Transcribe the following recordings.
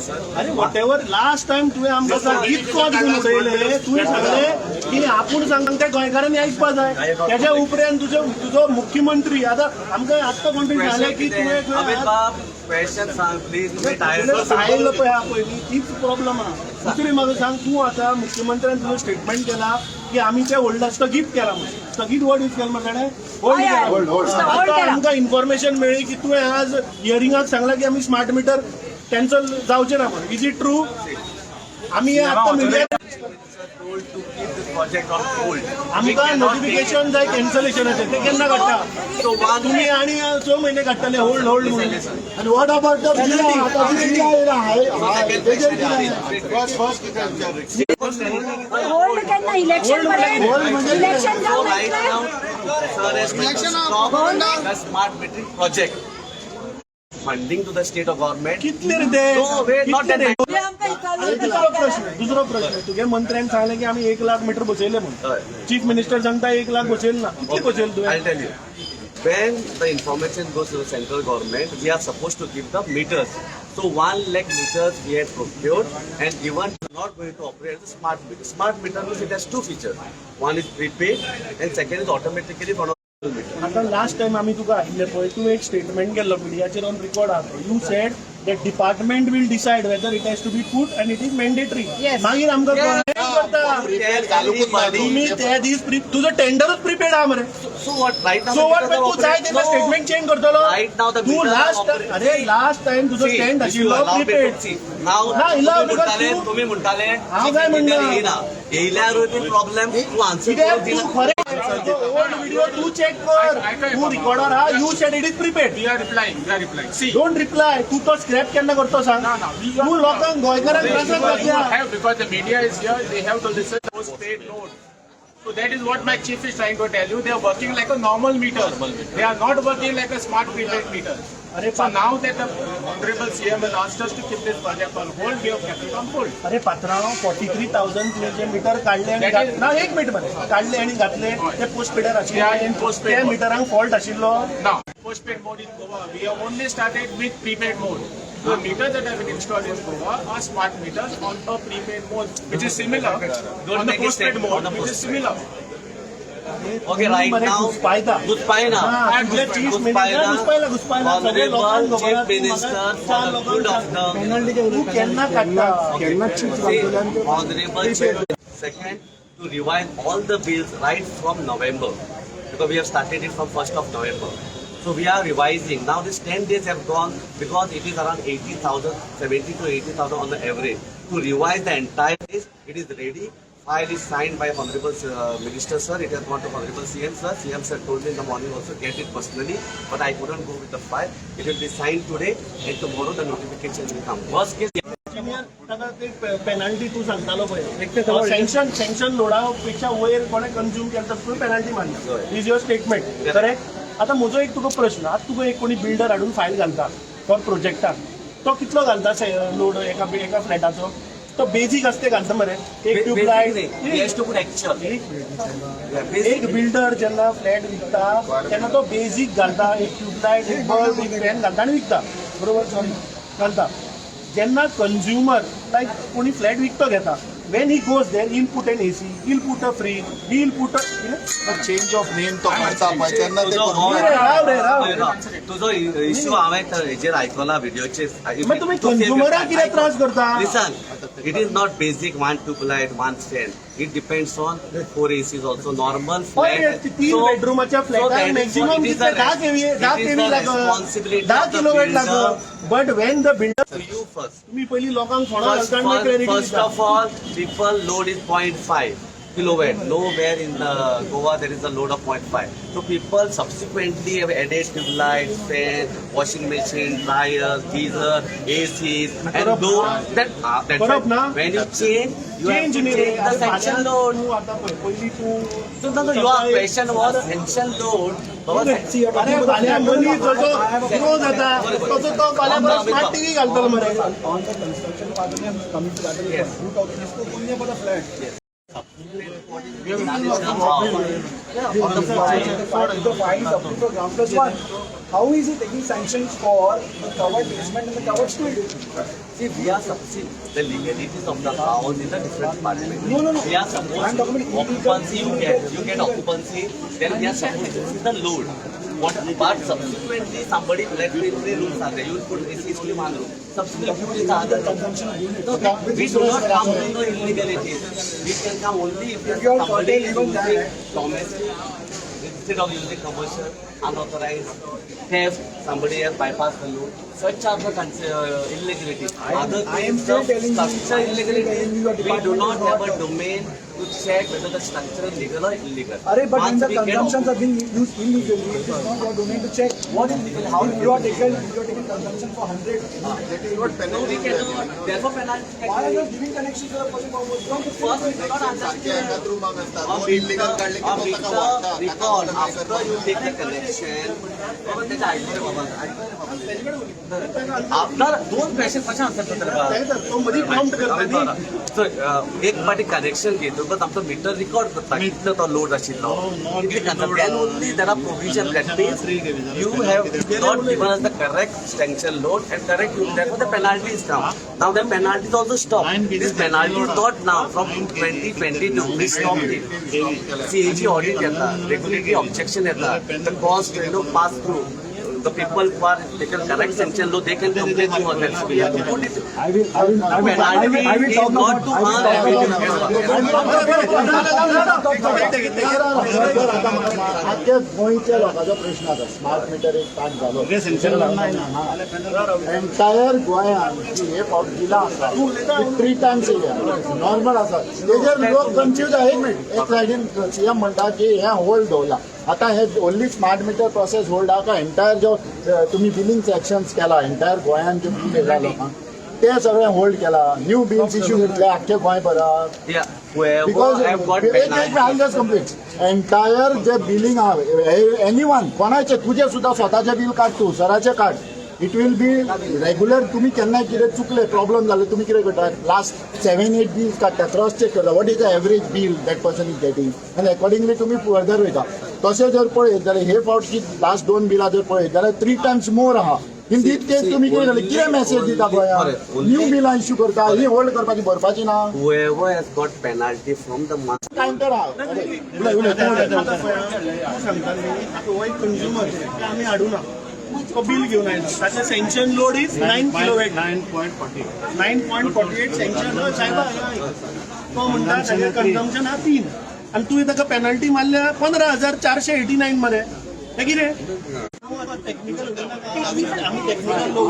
sir. अरे, what ever, last time तुवें आमकां इतको दिवन उडयले. तुवें सांगलें की आपूण सांगता ते गोंयकारांनी आयकपा जाय. त्याच्या उपरांत तुजो मुख्यमंत्री आतां आमकां आत्तां कोण जालें की तुवें अमित बाब, क्वेश्चन सांग प्लीज, तुम्ही टायर्ड. स्टायल पळय आहा पयलीं, तीच प्रॉब्लम आहा. दुसरी म्हाका सांग, तूं आतां मुख्यमंत्र्यान तुजो स्टेटमेंट केला की आमी ते होल्ड स्थगीत केला म्हणून. स्थगीत वर्ड यूज केला मरे ताणें? होल्ड हय, हय. केला. Hold आतां केला. आमकां इन्फॉर्मेशन मेळ्ळी की तुवें आज हियरिंगाक सांगलां की आमी स्मार्ट मिटर कॅन्सल जावचें ना म्हणून. Is it true? आमी हे आतां media told to keep this project on hold. आमकां नोटिफिकेशन जाय कॅन्सलेशनाचें. ते केन्ना काडटा? So one तुमी आनी 6 म्हयने काडटले होल्ड होल्ड म्हणून. आणि what about the बिलां? आता बिलां येयला हाय हाय, तेजेर कितें? फर्स्ट फर्स्ट कितें? होल्ड केन्ना? इलेक्शन पर्यंत? इलेक्शन So जावन right वयतलें. Now, sir has stop the smart metering project. Funding to the state of government. कितले रे ते? No, wait, not कितले रे? that. आमकां विचारून दुसरो प्रश्न, दुसरो प्रश्न. तुगे मंत्र्यान सांगलें की आमी 1 लाख मिटर बसयले म्हणून. हय. चीफ मिनिस्टर सांगता 1 लाख बसयले ना. कितले बसयले तुवें? I'll tell you. When the information goes to the central government, we are supposed to give the meters. So 1 lakh meters we had procured and given. Not going to operate as a smart meter. Smart meter means it has two features. One is prepaid and second is automatically one of the meter. आता last time आमी तुका आयिल्ले पळय, तूं एक statement केल्लो, मिडियाचेर on record आहा. You said that department will decide whether it has to be put and it is mandatory. Yes. मागीर आमकां कळ्ळें करता. प्रिपेड घालूंकच ना. तुमी त्या दीस तुजो टेंडरूच प्रिपेड आहा मरे. So what? Right now so the what? meters are तूं जाय तेन्ना No. Statement change करतलो. Right now the तूं meters are last operating. अरे, लास्ट टायम तुजो See, stand if you आशिल्लो allow me to prepaid. see. Now, ना, allow तुम्ही because म्हणटाले तूं तुम्ही म्हणटाले हांव काय म्हणना? येयना, येयल्यारूय ती प्रॉब्लेम तूं आन्सर कित्याक तूं खरें ओल्ड व्हिडिओ तूं चेक कर. तूं रिकॉर्डर आहा. You said it is prepaid. We are replying. We are replying. See, don't reply. तूं तो स्क्रॅप केन्ना करतो सांग. No, no, तूं लोकांक, गोंयकारांक त्रासाक you घातल्या. Have, because the media is here, they have to listen postpaid load. So that is what my chief is trying to tell you. They are working like a normal meter. They are not working like a smart prepaid meter. अरे So now that the honorable CM has asked us to keep this project on hold, we have kept it on hold. अरे पात्रांव, 43,000 तुवें जे metre काडले आनी That ना, एक minute मरे. काडले आनी घातले ते पोस्ट पेडार They are आशिल्ले. In postpaid त्या mode. मिटरांक फॉल्ट आशिल्लो. Now, postpaid mode in Goa, we have only started with prepaid mode. The meters that have been installed in Goa are smart meters on a prepaid mode, which is similar. Don't On the make a postpaid statement mode, on the which is postpaid. Similar. Okay, right मरे now, घुसपायता. घुसपायना. हा, तुझे chief minister घुसपायला, घुसपायला. सगळे लोकांक Honorable खबर आहा, Chief तूं Minister म्हाका for चार the लोकांक good of सांग. the तूं केन्ना काडटा? See, Honorable Chief, second, to revise all the bills right from November, because we have started it from 1st of November. So we are revising. Now this 10 days have gone because it is around 80,000, 70 to 80,000 on the average. To revise the entire list, it is ready. File is signed by Honorable Minister Sir. It has gone to Honorable CM Sir. CM Sir told me in the morning also get it personally, but I couldn't go with the file. It will be signed today and tomorrow the notification will come. Worst case, engineer, ताका ते penalty तूं सांगतालो पळय, sanction sanction लोडा पेक्षा वयर कोणें consume केलें तर तुवें पेनल्टी मारता, is your statement correct? आतां म्हजो एक तुका प्रश्न. आतां तुका एक कोणी बिल्डर हाडून फायल घालता फॉर प्रोजेक्टाक, तो कितलो घालता लोड एका एका फ्लॅटाचो? तो बेजीक आसता ते घालता मरे, एक tubelight. He has to put actual. Yeah, एक basic. Builder जेन्ना फ्लॅट विकता तेन्ना तो बेजीक घालता, एक ट्यूबलायट, एक बल्ब, एक फॅन घालता आनी विकता, बरोबर? सॉरी, घालता. जेन्ना कंज्युमर, लायक कोणी फ्लॅट विकतो घेता, when he goes there, he'll put an AC, he'll put a fridge, he'll put a change of name तो करता पळय तेन्ना ते तुजो करूंक रे, राव रे, राव रे. तुजो इश्यू हांवें हेजेर आयकला व्हिडिओचेर. मागीर तुमी कंज्युमराक कित्याक त्रास करता? Listen, it is not basic one tube light, one fan. It depends on four ACs also, normal हय रे, फ्लॅट. तीन बेडरुमाच्या फ्लॅटार मॅक्झिमम कितले? 10 केवी, 10 केवी लागत, 10 किलोवॅट लागत. But when the builder you first तुम्ही पहिली लोकांक फोंडा First, घालता आनी क्लॅरिटी first दिता. Of all, people load is 0.5 kilowatt. Nowhere in the Goa there is a load of 0.5. So people subsequently have added tube lights, fan, washing machine, dryers, geyser, ACs, and though that that's करप right. ना? When you change, you have change to न्ही रे. Change the अरे sanction फाल्यां load. तूं आतां पळय, पयलीं तूं So no, no, your question was sanction load. बाबा, अरे, फाल्यां मनीस जसो ग्रो जाता तसो तो फाल्यां परत स्मार्ट टीव्ही घालतलो मरे. On the construction part, I'm coming to that. Yes. You talk, you spoke only about the flat. Yes. On the file. The file is approved for ground plus one. How is he taking sanctions for the covered basement and the covered street? See, we are see, the legalities of the house is a different department. No, no, no. We are supposed I'm talking about illegal- occupancy. You get occupancy. Then we are supposed to see the load. What, but subsequently somebody, let me, three rooms are there. You will put AC is only one room. Subsequently put the other room. Consumption of unit. No, we do not come to the illegalities. We can come only if If you are somebody is curtail even using that- domestic instead of using commercial, unauthorized, theft, somebody has bypassed the load. Such are the illegalities. Other I am things, still the telling you- structure I am still illegalities, telling you your we do department not is not have a a- domain to check whether the structure is legal or illegal. Arey, but when Once the we get consumptions are being used illegally, it is not your domain to check. What is legal? How If you are taking, if you are taking consumption for 100, That is what No, penalty we cannot. Therefore, penalty. why are you giving connections to the person who was from First, we do not सारखे understand. एकाच रुमाक आसता, दोन illegal काडले की तो ताका वाडटा, ताका Recall वाडटा. after you take the connection. बाबा त्याच्या ऐकू रे बाबा, ऐकू रे बाबा. आपल्याला दोन क्वेश्चन कशें आन्सर करतले बाबा? तो मदीं प्रॉम्प्ट करता न्ही. So, एक पाटी कनेक्शन घेतकच आमचो मिटर रिकॉर्ड करता कितलो तो लोड आशिल्लो, then only there are provision. That means you have not given us the correct sanction load and correct, therefore the penalty is come. Now the penalty is also stop. This penalty is not now, from 2022 we stop it. CAG audit येता, regulatory objection येता, the cost pass through the people who are taken correct sanction load, they can complain to us. That's we have to put it. I will, I will, I will, I will, I will Penalty is talk not about, to I will earn talk revenue. about. आख्या गोंयच्या लोकांचो प्रश्न आसा, smart meter एक start जालो, entire गोंयान हे फावट बिलां आसा थ्री टायम्स येयल्या, नॉर्मल आसा, तेजेर लोक कन्फ्यूज आहा. एक मिनट, एक सायडीन सीएम म्हणटा की हें होल्ड दवरला, आतां हे only smart meter process hold आहा काय एंटायर जो तुमी बिलींग सेक्शन्स केला, एंटायर गोंयान जे बील येयला लोकांक ते सगळें होल्ड केला, न्यू बिल्स इश्यू करतले आख्खे गोंयभराक? Yeah, whoever Because have got एक एक penalty. I just complete. Entire J billing आहा, एनी वन कोणाचे, तुजे सुद्दां स्वताचे बील काड, तूं सराचे काड, it will be regular. तुमी केन्नाय कितें चुकले, प्रॉब्लम जाले, तुमी कितें करता? लास्ट 7-8 बिल्स काडटा, क्रॉस चेक करता, what is the average bill that person is getting, आनी एकॉर्डिंगली तुमी फर्दर वयता. तशें जर पळयत जाल्यार हे फावट की लास्ट दोन बिलां जर पळयत जाल्यार थ्री टायम्स मोर आहा. इन दीस केस तुमी कितें जालें, कितें मॅसेज दिता गोंयांत? न्यू बिलां इश्यू करता, ही होल्ड करपाची, भरपाची ना. Whoever has got penalty from the month. Counter आहा. उलय उलय, तूं उलय. आतां पळय आं, तूं सांगता न्ही, आतां हो एक कंज्युमर आमी हाडुना, तो बील घेवन आयला, ताचें sanction load is 9 kilowatt, 9.48 sanction. सायबा आयक. तो म्हणटा ताजें कन्जम्पशन आहा 3 आनी तुवें ताका पेनल्टी मारल्या 15,489 मरे, हें कितें? टेक्निकल, आमी टेक्निकल लोक.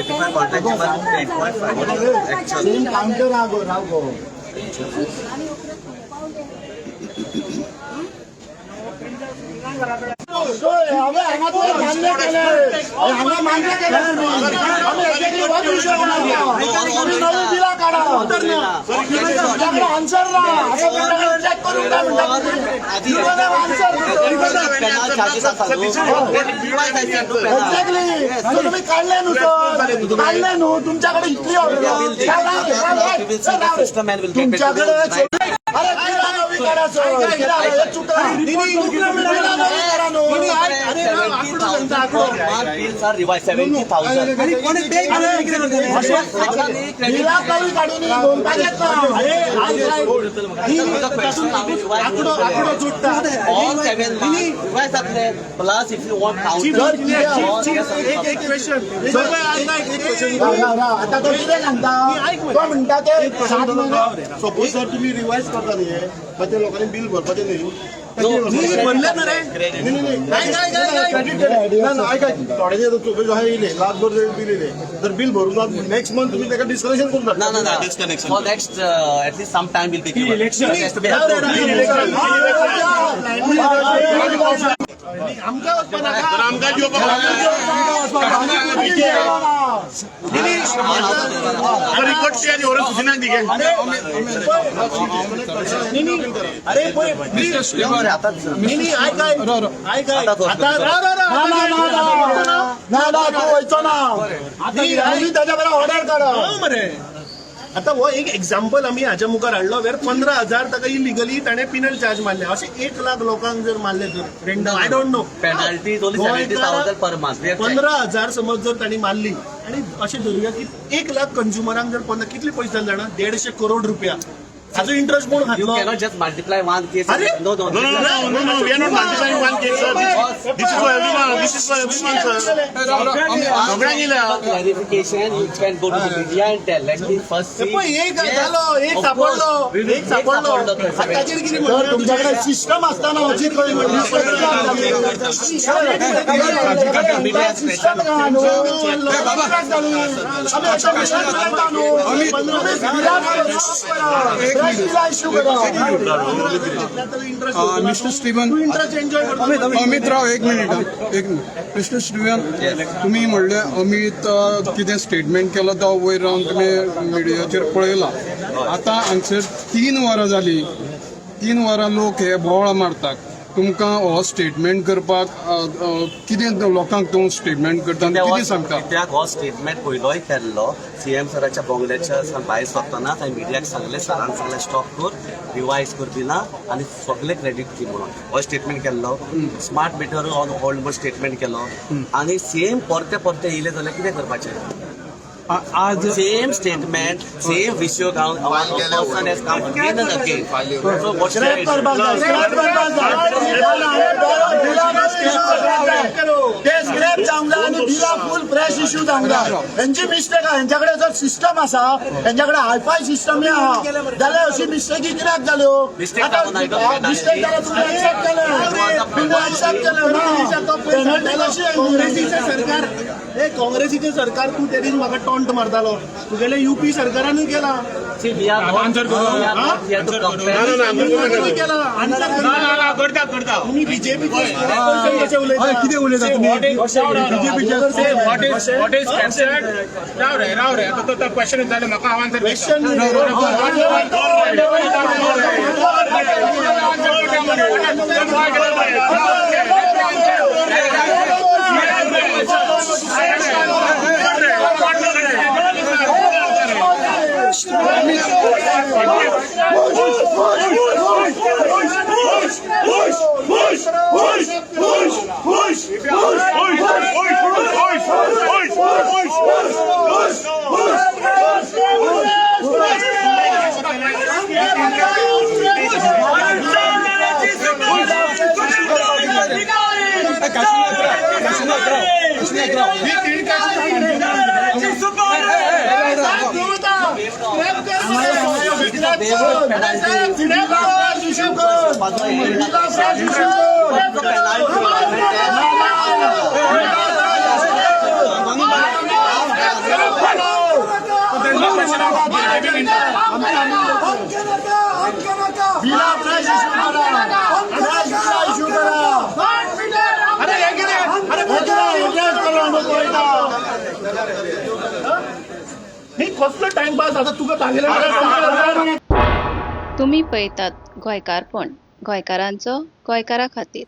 म्हाका फाटल्या 15,000 आणि हॉटेलाच्या सेम काउंटर आहा गो, राव गो. आणि उपरांत खंय पावले? हांवें हांगा तुवें मान्य केलें, हांगा मान्य केलें तुमी. आमी एक्झॅक्टली होच विशय उलयता. तुमी नवी बिलां काडा, तुमच्याकडे आन्सर ना. आतां तुमच्याकडे चॅक करूंक जाय म्हणटा तुमी. You don't have answer. Penal charges आसा न्हू. Revise I said, no penal. Exactly. So तुम्ही काढले न्हू सर, काढले न्हू, तुमच्याकडे इतली तुमच्याकडे. अरे बिलां नवी काडा सर, बिलां हे चुकला, बिलां नवी काडा न्हू. 70,000 per month bills are revised, 70,000. बिलां नवी काडून दोनपाचेच ना. आकडो आकडो जोडटा. All 7 months, revise जातले. Plus if you want counter. जर कितें एक एक क्वेश्चन. राव, राव, राव. आता तो कितें सांगता, तो म्हणटा ते 7 म्हयने सपोज जर तुम्ही रिवायज करता न्ही, मागीर ते लोकांनी बील भरपाचें न्ही. भरले ना रे. नाही नाही, ना ना, ऐका, थोड्यांचे सपोज अशें येयलें, लाखभर जर बील येयलें तर बील भरूंक ना, नेक्स्ट मंथ तुम्ही ताका डिस्कनेक्शन करून No, no, टाकता. no. For next, at least some time will be given. Election. It has to be approved. आमकां वचपा नाका. आमकां दिवपाक. कट्टी आनी व्हरून सुसिनाक दी गे. न्ही, न्ही. अरे पळय, न्ही न्ही, आयक आयक आयक आयक आता राव राव राव. ना ना ना ना ना ना, तूं वयचो ना. आमी ताच्या बरोबर ऑर्डर काडा. हो मरे, आता हो एक एक्झाम्पल आमी हाच्या मुखार हाडलो वेर 15,000 ताका इलिगली ताणें पिनल चार्ज मारले. अशें 1 लाख लोकांक जर मारले तर random, I don't know. Penalty is only 70,000 per month. We have checked. 15,000 समज जर तांणी मारली आणि अशें धरुया की 1 लाख कंज्युमरांक जर 15, कितले पयशे जाले जाणा? 150 करोड रुपया. हाजो इंट्रस्ट कोण You खातलो? cannot just multiply one case. अरे? No, no. No, no, no, no, no, we are not multiplying one case, sir. This is for everyone. This is for everyone, sir. सगळ्यांक येयल्या. For clarification, you can go to the media and tell. Let me first see. पळय, एक Yes, जालो, एक of सापडलो, course. We will- एक सापडलो. सापडलो थंय. आता ताचेर कितें तर म्हणटा? तुमच्याकडे सिस्टम असताना अशी सिस्टम. इश्यू करा. Mister Steven. तू इंटरेस्ट एन्जॉय करतो. अमित राव, एक मिनिट हा, एक मिनिट. मिस्टर स्टीवन, तुम्ही म्हणले अमित कितें स्टेटमेंट केलो तो वयर रावन तुमी मिडियाचेर पळयला. आतां हांगसर 3 वरां जाली, 3 वरां लोक हे बोवाळ मारतात. तुमकां हो स्टेटमेंट करपाक कितें लोकांक तूं स्टेटमेंट करता आनी कितें सांगता? कित्याक हो स्टेटमेंट पयलोय केल्लो सीएम सराच्या बंगल्याच्या सावन भायर सरतना ताणें मिडियाक सांगलें, सरान सांगलें स्टॉप कर, रिवायज कर बिलां आनी सगळे क्रेडीट दी म्हणून हो स्टेटमेंट केल्लो. स्मार्ट मिटर ऑन होल्ड म्हूण स्टेटमेंट केलो आनी सेम परते परते येयले जाल्यार कितें करपाचें? आज same statement, same विशय घालून person has come again and again. So what's scrap करपाक जाय, स्क्रॅप करपाक जाय. ते स्क्रॅप जावंक जाय आनी बिलां फूल फ्रेश इश्यू जावंक जाय. हेंची मिस्टेक आहा. हेंच्याकडे जर सिस्टम आसा, हेंच्याकडे हायफाय सिस्टम आहा जाल्यार अशी मिस्टेकी कित्याक जाल्यो? Mistake जावं ना, आतां मिस्टेक जाल्यार तुमी एक्सेप्ट केलें, तुमी एक्सेप्ट केलें ना, पेनल्टी कशी येयली? काँग्रेसीचें सरकार, हे काँग्रेसीचें सरकार, तूं त्या दीस म्हाका टॉन्ट मारतालो, तुगेले युपी सरकारानूय केला. See, we are not here to compare. युपीनूय केला. आन्सर ना ना ना, करता करता. तुमी बीजेपीचे कशें उलयता? कितें उलयता तुमी? What is captured? राव रे, राव रे, आतां तो क्वेश्चन विचारले म्हाका, हांव आन्सर. क्वेश्चन. इश्यू कर, बिलां फ्रेश इश्यू कर. बिलां फ्रेश इश्यू करा, फ्रेश बिलां इश्यू करा. अरे हे कितें? अरे हे कितें एड्रेस करा आमी पळयता. न्ही, कसलो टायमपास आतां तुका तागेले? तुमी पळयतात गोंयकारपण, गोंयकारांचो गोंयकारा खातीर.